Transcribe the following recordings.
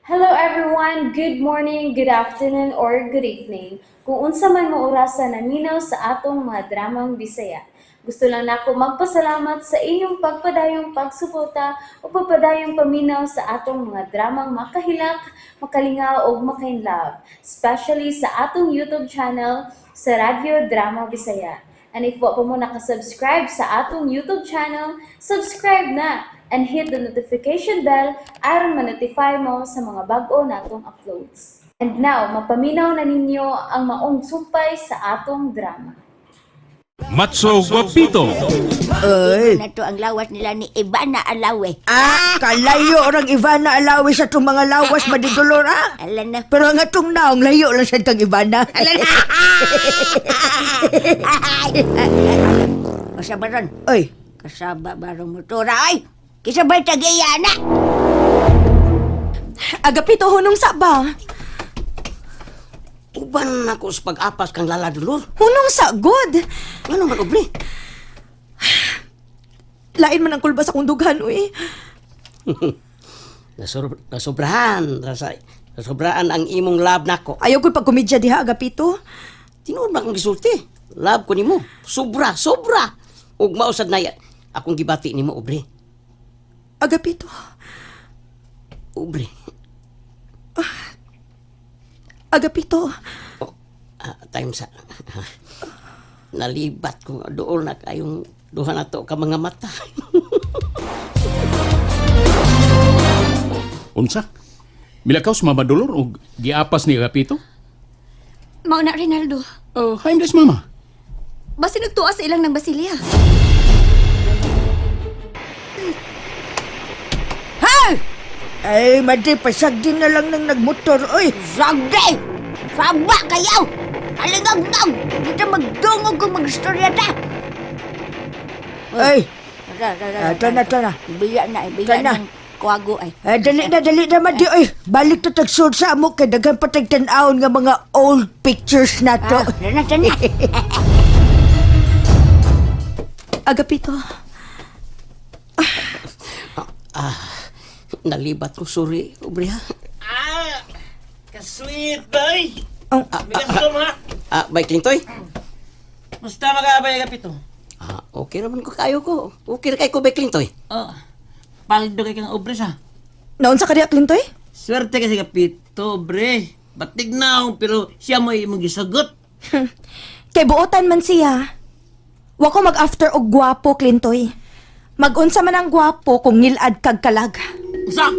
Hello everyone! Good morning, good afternoon, or good evening. Kung unsa man mo orasa naminaw sa atong mga dramang Bisaya. Gusto lang nako magpasalamat sa inyong pagpadayong pagsuporta o pagpadayong paminaw sa atong mga dramang makahilak, makalingaw ug makainlove, especially sa atong YouTube channel sa Radyo Drama Bisaya. And if wa pa mo nakasubscribe sa atong YouTube channel, subscribe na and hit the notification bell aron ma-notify mo sa mga bag-o natong uploads. And now, mapaminaw na ninyo ang maong sumpay sa atong drama. Matso Guapito. Ay. Na to ang lawas nila ni Ivana Alawe. Ah, kalayo orang Ivana Alawi sa itong mga lawas, madidulor ah. Ala na. Pero ang atong naong layo lang sa kang Ivana. Ala na. Masa ba ron? Oy, Kasaba barong motora ay. Kisa ba'y tagiya na? Agapito, hunong sa ba? Uban na ko sa pag-apas kang Lala Dolor. Hunong sa good. Ano man, obre? Lain man ang kulba sa kong dughan, uy. Nasobrahan. Nasobrahan ang imong love nako. Ayaw ko pagkomedya diha, Agapito. Tinuod ba akong gisulti? Love ko nimo. Sobra, sobra. Ug mausad na akong gibati nimo, obre. Agapito. Obre. Agapito. Oh, time sa... Nalibat ko nga dool na kayong duha na to ka mga mata. Unsa? Milakaw si Mama Dolor og giapas ni Agapito? Mao na, Rinaldo. Oh, hi des Mama. Basta nagtuwa sa ilang ng Basilia. Ay, madi, pasagdi na lang ng nagmotor, oy. Sagdi! Saba kayaw! Alingag-ngag! Dito magdungog kung magstorya ta. Ay, Ra, ra, ra, ah, tana, tana. Biya na, biya Tana. ng kuwago ay. Ay, dali na, madi, oy. Balik to tagsud sa amo kay daghan pa tag tan-awon nga mga old pictures na to. Ah, tana, tana. Agapito. Nalibat ko, sorry, obre ha. Ah, ka-sweet, boy. Oh. Bigas ko, mga. Ah, bay Clintoy? Musta mag-aabay ka pito? Ah, okay naman ko kayo ko. Okay ra kay ko, bay Clintoy. Oh, paldo kay kang obres, ha. Naunsa ka diha, Clintoy? Swerte kasi kapito, bre. Batig na akong, pero siya mo imong gisagot. Kay buotan man siya. Wa ko mag-after og gwapo, Clintoy. Magunsa man ang gwapo kung ngilad kag kalag. Usa!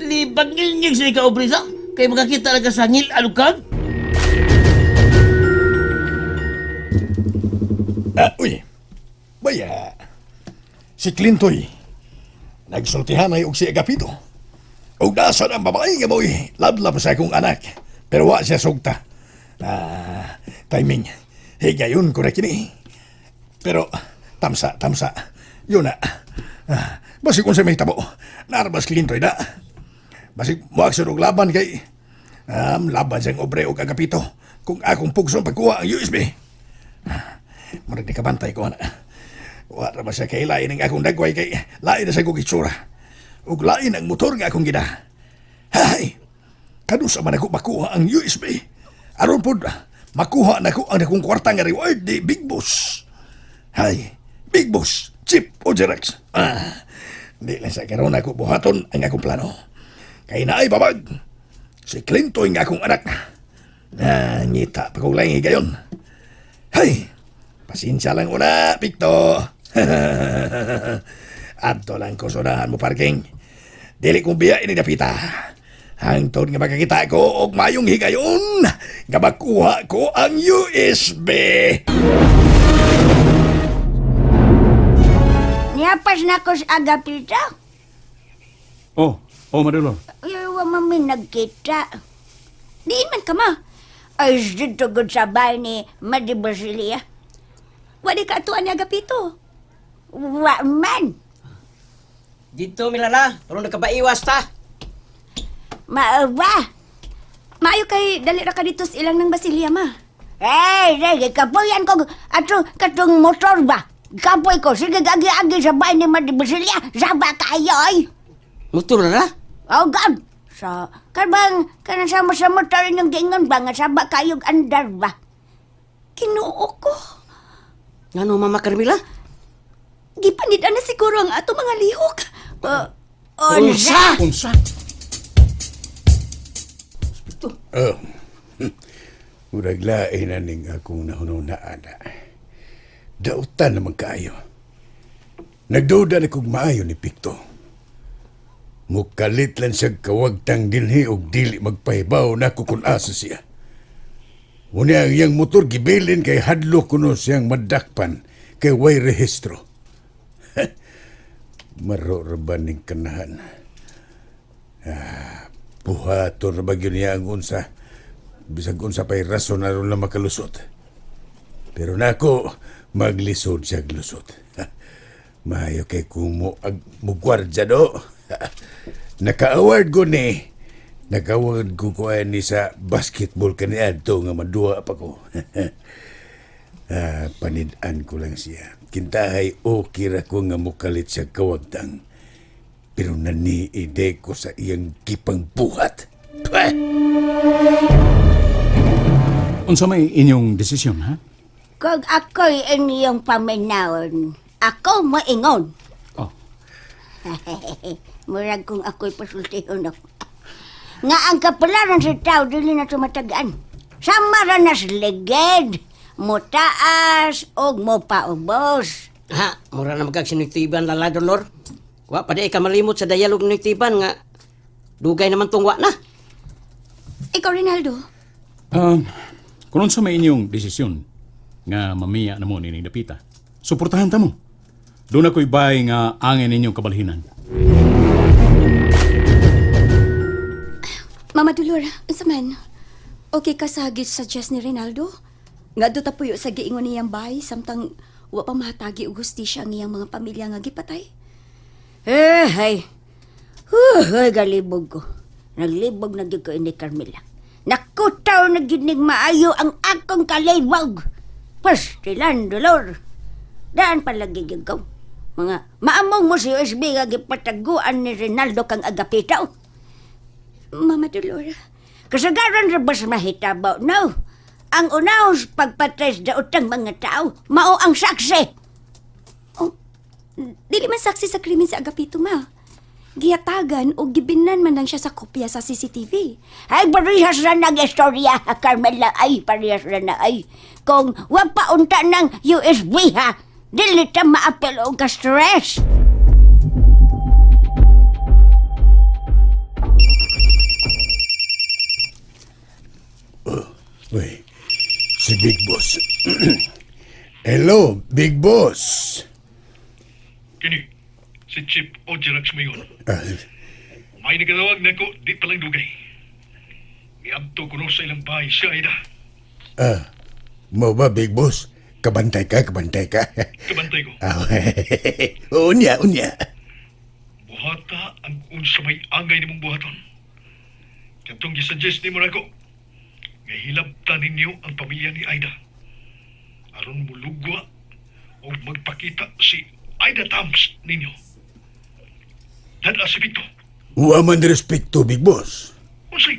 Libag ngilngig siya ka, obres, ha. Kay makakita lang ka sa ngil alukag. Ah, uy. Baya. Si Clintoy. Nagsultihan ay og si Agapito. Og nasa ang babae nga mo'y lablab sa akong anak. Pero wa siya sugta. Ah, timing. Higayon ko na kini. Pero, tamsa, tamsa. Yun na. Ah, basig kung sa may tabo. Narbas Clintoy na. Basig muaksyon og laban kay laban siyang obre og Agapito. Kung akong pugson pagkuha ang USB. Murag di kabantay ko ana. Wa ra ba siya kay lain ang akong dagway kay lain na sa kong itsura. Ug lain ang motor nga akong gina. Hay! Kadusa man ako makuha ang USB. Aron pod makuha nako ang akong kwarta nga reward ni Big Boss. Hay, Big Boss, Chip o Xerox. Ah, di lang sa karon ako buhaton ang akong plano. Kay naay babag. Si Clintoy nga akong anak. Ah, ngita pa kong laing higayon. Hay! Pasensya lang una, Pikto. Adto lang ko sunahan mo parking. Dili kong biya ini dapita. Hangtod nga makakita ko og mayong higayon nga makuha ko ang USB. Niyapas na ko sa Agapito. Oh, oh Madolor. Ay, wa mami nagkita. Diin man ka, ma. Ay, dito gud sa bahay ni Madi Basilia. Wa di ka atuan ni Agapito. Wa man. Dito, Milala. Pero nakabaiwas ta. Maawa. Maayo kay dali ra ka dito sa ilang ng Basilia, ma. Eh, sige, kapuyan ko ato katong motor ba? Kapoy ko, sige, agi-agi sa bahay ni Madi Basilia. Saba kayo, ay. Motor na Oh, God. Sa kanang kanang sama-sama tayo ng giingon ba nga saba kayog andar ba? Kinuo ko. Ngano, Mama Carmela? Gipanid-an na siguro ang ato mga lihok. Unsa? Unsa? Oh. Murag lain na ning akong nahununaan. Dautan naman kaayo. Nagduda na kog maayo ni Pikto. Mukalit lang siya kawagtang dinhi og dili magpahibaw na kung asa siya. Unya ang iyang motor gibilin kay hadlo kuno siyang madakpan kay way rehistro. Maro ra ba ning kanahan? Ah, buhaton ra ba gyud niya ang unsa? Bisag unsa pa'y rason aron lang makalusot. Pero nako, maglisod siya lusot. Maayo kay kumo ag mugwardya do. Naka-award ko ni. Naka-award ko ko ni sa basketball kaniadto nga maduwa pa ko. Ah, panid-an ko lang siya. Kintahay okay ra ko nga mukalit siya kawagtang. Pero naniide ko sa iyang gipang buhat. Pah! Unsa may inyong desisyon, ha? Kag ako'y inyong paminawon, ako moingon. Oh. Murag kung ako'y pasultihon ako. Nga ang kapalaran sa tao, dili na tumatagaan. Sama ra na sa ligid, mutaas og mopaubos. Ha, mura na magkag sinigtiban lala Dolor. Wa pa di ka malimot sa dialog nigtiban nga dugay naman tong wa na. Ikaw, Rinaldo. Kung unsa may inyong desisyon nga mamiya na mo nining dapita, suportahan ta mo. Doon ako'y bay nga angin ninyong kabalhinan. Mama Dolor, unsa man? Okay ka sa suggest ni Rinaldo? Nga do tapuyo sa giingon niyang bahay samtang wa pa mahatagi og hustisya ang iyang mga pamilya nga gipatay. Eh, hay. Huh, galibog ko. Naglibog na gyud ko ini Carmela. Nakutaw na gyud ning maayo ang akong kalibog. Pastilan, Dolor. Daan palagi gyud ko. Mga maamong mo si USB nga gipataguan ni Rinaldo kang Agapito. Mama Dolor, Kasagaran ra bas mahitabo, no? Ang unahon sa pagpatay sa daotang mga tao, mao ang saksi. Oh, dili man saksi sa krimen si Agapito ma. Gihatagan o gibinan man lang siya sa kopya sa CCTV. Ay, parehas ra nang istorya, Carmela. Ay, parehas ra na ay. Kung wa pa unta ng USB, ha, dili ta maapil og ka-stress. Uy, si Big Boss. Hello, Big Boss. Kini, si Chip Ojerax mayon. Ah, May nagkatawag na ko, di palang dugay. Niabto ko no sa ilang bahay siya, Aida. ah, mo ba, Big Boss? Kabantay ka, kabantay ka. Kabantay ko. Ah, unya, unya. Buhata ang unsa may angay nimong buhaton. Katong gisuggest nimo nako, nga hilabtan ninyo ang pamilya ni Aida. Aron mulugwa o magpakita si Aida Tams ninyo. Dada si Victor. Wa man respeto, Big Boss. Unsay?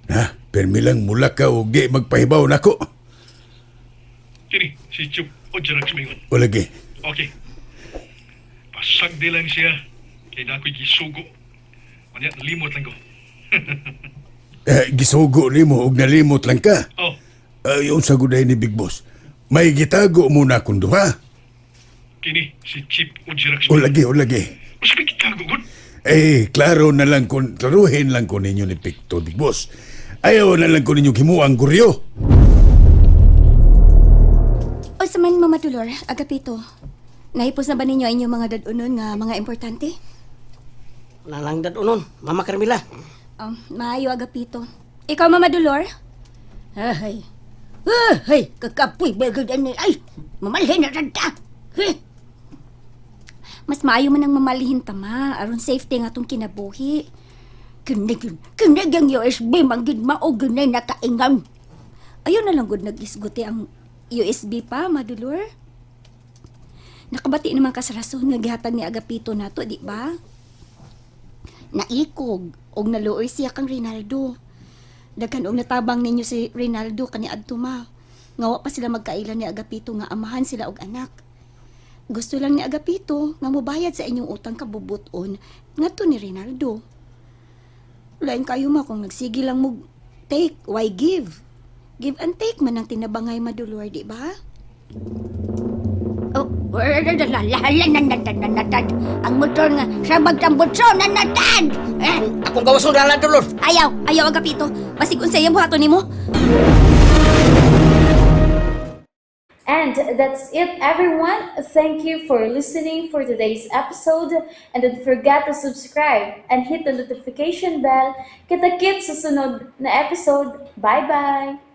Ha? Permi lang mula ka og di magpahibaw nako. Kini, si Chip Ojerax mayon. O lagi. Okay. Pasagdi lang siya. Kay na ako'y gisugo. Manya, limot lang ko. Eh, gisugo nimo og nalimot lang ka. Oh, Ay, unsa guday ni Big Boss. May gitago muna kung duha. kini, si Chip Ojerax. O lagi, o lagi. Mas may gitago, god. Eh, klaro na lang kun, klaruhin lang ko ninyo ni Picto, Big Boss. Ayaw na lang ko ninyo himuang guryo. O sa man, Mama Dolor, Agapito. Nahipos na ba ninyo ang inyong mga dadunon nga mga importante? Nalang dadunon, Mama Carmela. Maayo, Agapito. Ikaw, Mama Dolor? Ay, ay, kakapoy ba gud ani ay. Mamalhin na ta. Huh. Mas maayo man ang mamalihin tama aron safety nga atong kinabuhi. Kini kini ang USB man gid mao gud nakaingon. Ayaw na lang gud nag-isguti ang USB pa, Madulor. Nakabati naman ka sa rason nga gihatag ni Agapito nato, di ba? Naikog og naluoy siya kang Rinaldo. Daghan og natabang ninyo si Rinaldo kaniadto, ma. Nga wa pa sila magkaila ni Agapito nga amahan sila og anak. Gusto lang ni Agapito nga mobayad sa inyong utang kabubuton ngadto ni Rinaldo. Lain kayo, ma, kung nagsige lang mo take, why give? Give and take man ang tinabangay, Madulor, di ba? Oh, nanatad. Ang motor nga sabag tambutso nanatad. Eh, Akong gawason rala, Dolor. Ayaw, ayaw, Agapito. Basig unsay ang buhaton nimo. And that's it, everyone. Thank you for listening for today's episode. And don't forget to subscribe and hit the notification bell. Kita-kits sa sunod na episode. Bye-bye!